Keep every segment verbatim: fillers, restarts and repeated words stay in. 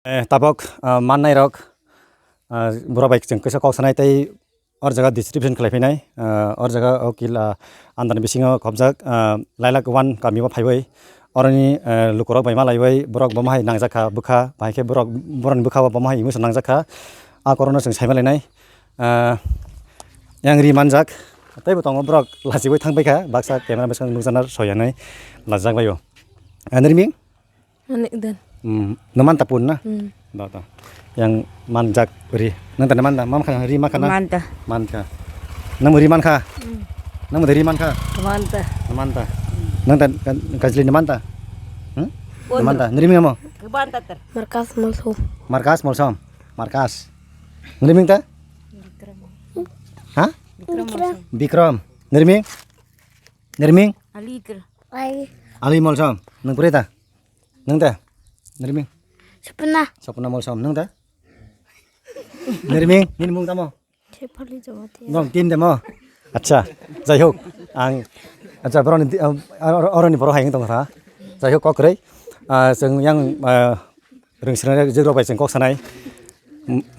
Eh, tabok, ah, mannai rok, ah, borok bai chwng kisa kok sanai tei or jaga distribution khlai phinai, ah, or jaga o kila andar bisingo khobjak, ah, lailak one kami o phaiwi oroni, eh, lukurok bai malaiwi borok bomo hai nangjak kha bwkha, bahai khe borok borokni bwkha o bomo hai emotion nangjak kha, a korono chwng sai malainai. Ah, yang ri manjak, teibo tongo borok lachiwi thang paikha, baksa camera bwskango nukjaknai soyanai lajak laio. Ah, nini ming? Ani den. Hmm, no manta pun na? Hmm. Da, da. Yang manjak ri. Nang tanda manta, mam khana ri makhana? Manta. Manka. Nang ri mankha? Hmm. Nang ri mankha? Manta. Manta. Nang tan kajli ni manta? Hmm? Pun. Manta. Nini ming mo? Manta ter. Markas Molsom. Markas Molsom. Markas. Nini ming ta? Ha? Bikram. Bikram. Nini ming? Nini ming? Ali Kr. Ali. Ali Molsom. Nang pura ta? Nang ta? Nini ming? Sapna. Sapna Molsom. Nang ta? Nini ming? Nini mung tamo? Shefali Jamatia. Nong tin demo. Acha, jai hok. Ang, acha, boroni di-, um, or-, or-, oroni borok hai wng tong kha. Jai hok, kok kwrwi. Ah, chwng yang, ah, rwng srwngnai jwk rok bai chwng kok sanai.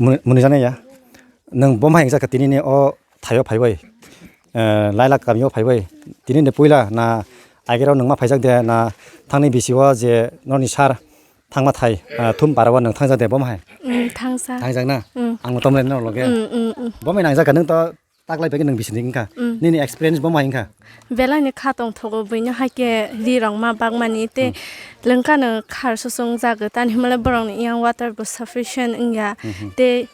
Mu-, muni janai ya. Nwng bom hai wng jak kha tini ni o thaio phaibai. Eh, lailak kamio phaibai. Tini ni puila na agero nwng ma phaijak de na thangni bisio je noni sar thangma thai, ah, thum para o nwng thangjak de bom hai? Mm, thangsa. Thangjak na? Mm. Ang bo tomle no loge. Mm, mm, mm. Bom hai nangjak ka nwng to taklai pagi nwng bising wngkha. Mm. Nini experience bom hai wngkha? Belai ni kha tong thogo buino hai ke ri rok ma bak mani te Mm. lengka no khar susung jago tani himle borok ni yang water bo sufficient wngya. Mm-hmm. Te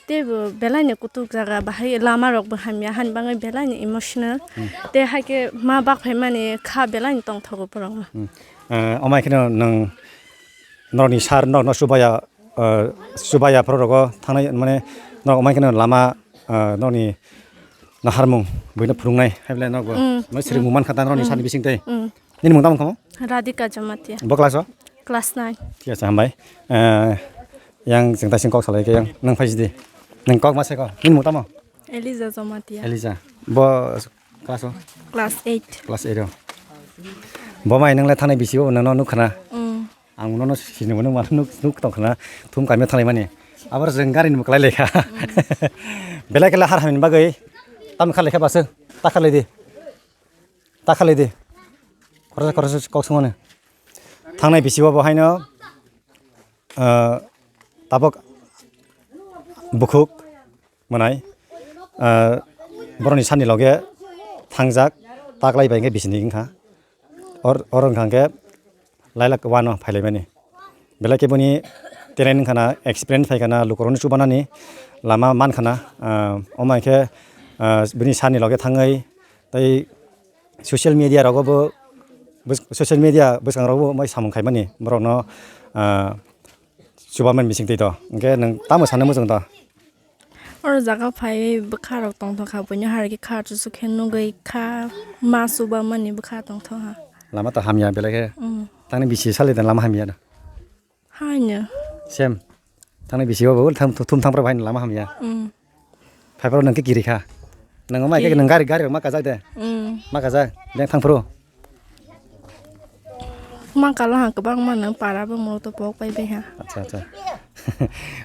Teibo belai ni kutuk jaga bahai lama rok bo hamya hani bagwi belai ni emotional. Hmm. Tei hai khe ma bak phaimani kha belai ni tongthogo borok no. Hmm. Eh, omai kheno nwng norokni sar norokno chubaya, eh, chubaya phoro rogo thangnai mane norok omai kheno lama, eh, norokni naharmung buino phwrwngnai hai belai norokbo Hmm. mai swrwngmung mankha ta norokni Hmm. sani bising tei. Hmm. Nini mung tamo wngkha mo? Radhika Jamatia. Bo class o? Class nine. Thik ache, hambai. Eh, yang chwng taising kok salai khe yang nwng phai sidi. Nwng kok ma sai kok? Nini mung tamo? Eliza Jamatia. Eliza. Bo class o? Class eight. Class eight o. Bo mai nwngle thanai bisi bo nangno nuk khana. Mm. Ang nono sini mano mano nuk nuk tong khana. Thum kamio thanai mani. Abar jeng gari ni muklai lekha. Mm. Belai kela har hamin bagwi. Tam kha lekha basu. Ta kha ledi. Ta khalai di. Khoroksa khoroksa kok swngmani. Thangnai bisi bo bo haino, ah, tabok bukhuk mwnai, ah, borokni sani loge thangjak, taklai bai khe bisini wngkha. Or, or wngkha khe lailak wano phailaimani. Belai khe boni talent wngkha na, experience phai kha na, lukurokno chubanani lama man kha na, ah, omo hai khe, ah, bini sani loge thangwi tei social media rogo bo, bws-, social media bwskango bo omo hai samung khaimani borokno, ah, chubaman bising twi to. Hwnkhe nwng tamo sana muchung to? Oro jaga phaiwi bwkha rok tongthok kha, buino hai khe kha chuchuk khe nugwi kha ma chuba mani bwkha tongthok ha. Lama to hamya belai khe. Mm. Tangni bisi sali da lama hamya da. Haino. Sem. Tangni bisi bo thum thum thang pro bai lama hamya. Mm. Phai pro nang khe kiri kha. Nang ma khe Kiri. Nang gari gari ma kajak de. Mm. Ma kajak. Deng thang pro. Mang kalo ha kwbangma no para bo mo to pok pai bai ha. Acha, acha.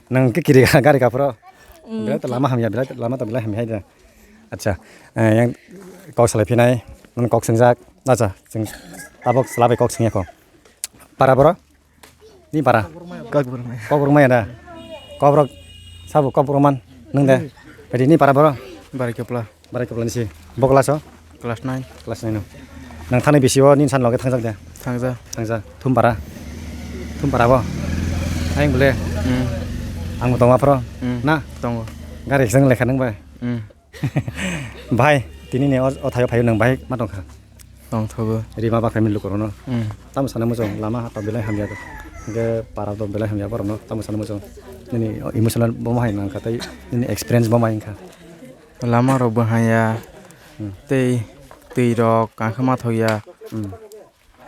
Nang khe kiri gari ka phro. Mm. Belai to lama hamya, belai to lama to belai hamya hai da. Acha. Eh, yang kok salai phinai, nang kok swngjak. Acha, chwng tabok sala bai kok swngya kho. Para boro? Ni para? Kok borok maya. Kok borok maya da. Kok borok sabo kok borok man. Nang de. Bedi ni para boro? Bari kepla. Barai kepla ni si. Bo class o? Class nine. Class nine o. Nang thani bisi o nini san loge thangjak de? Thangja. Thangja. Thumpara. Thumpara bo. Ayang bole. Hmm. Ang bo tongma phro. Hmm. Na? Tongo. Gari kisang lekha nang bai. Hmm. Bai, tini ni o, o thayo phayo nang bai ma tongkha. Tongthogo. Rima bakha mil lukurokno. Hmm. Tamo sana muchung lama hata belai hamya. Hingke para to belai hamya borokno. Tamo sana muchung. Nini emotional bo ma hai nangkha tei nini experience bo ma hai wngkha. Lama rok bo haya, hmm, tei twi rok kangkhe ma thokya, hmm,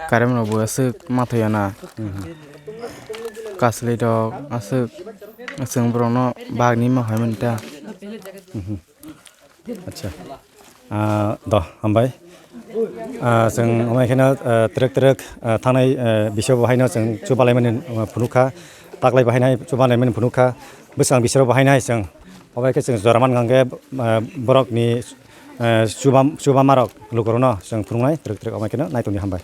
current rok bo aswk ma thokya na, hmm, kaslai rok aswk chwng borok no bagni ma phaimani ta. Hmm. Acha. Ah, do, hambai. Ah, chwng amai kheno, ah, trek trek, ah, thangnai, ah, bisio bo haino chwng chubalaimani, ah, phunukha. taklai bahainai chuba laimani phunuk kha, bwsang bisiro bahainai chwng. Obai khe chwng jora man hwnkhe, eh, borokni, eh, chuba, chubamarok lukurokno chwng phunuknai twrwk twrwk, obai kheno nai tongdi, hambai.